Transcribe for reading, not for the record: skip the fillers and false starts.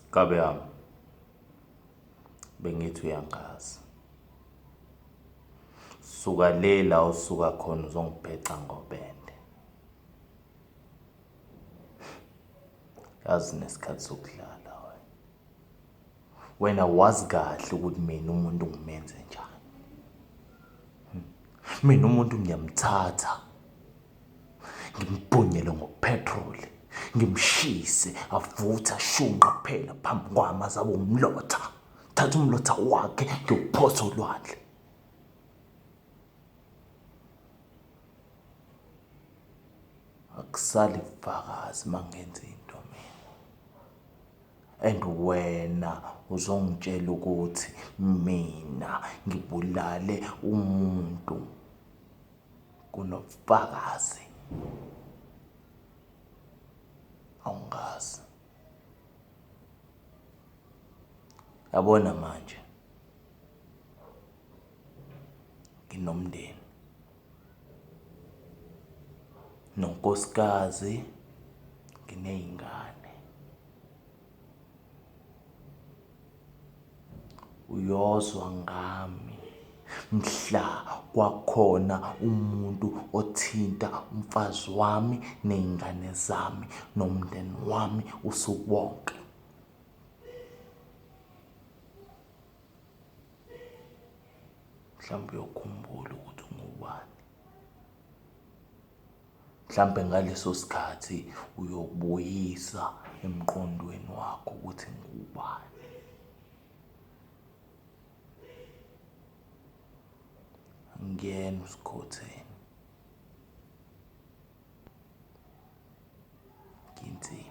Nkabi yami, bengithi uyangazi. Suka le la usuka khona uzongibheca ngobende. Yazi nesikhathi sokudlala wena. Wena wazi kahle ukuthi mina umuntu ngimenze njani. Mina umuntu ngiyamthatha ngimbhunyele ngopetrol ngimshise avuthe ashunqa kuphela phambi kwami azabe umlotha thatha umlotha wakhe ngiyophosa olwandle akusali bufakazi mangenza into mina and wena uzongitshela ukuthi mina ngibulale umuntu kunobufakazi awungazi yabona manje nginomndeni nonkosikazi nginey'ngane Uyozwa ngami mhla kwakhona umuntu othinta umfazi wami ney'ngane zami nomndeni wami usuku wonke. Mhlawumbe uyokhumbula ukuthi ungubani. Mhlampe ngaleso sikhathi uyobuyisa emqondweni wakho ukuthi ngubani. Angiyena uSikhotheni. Nginsizwa.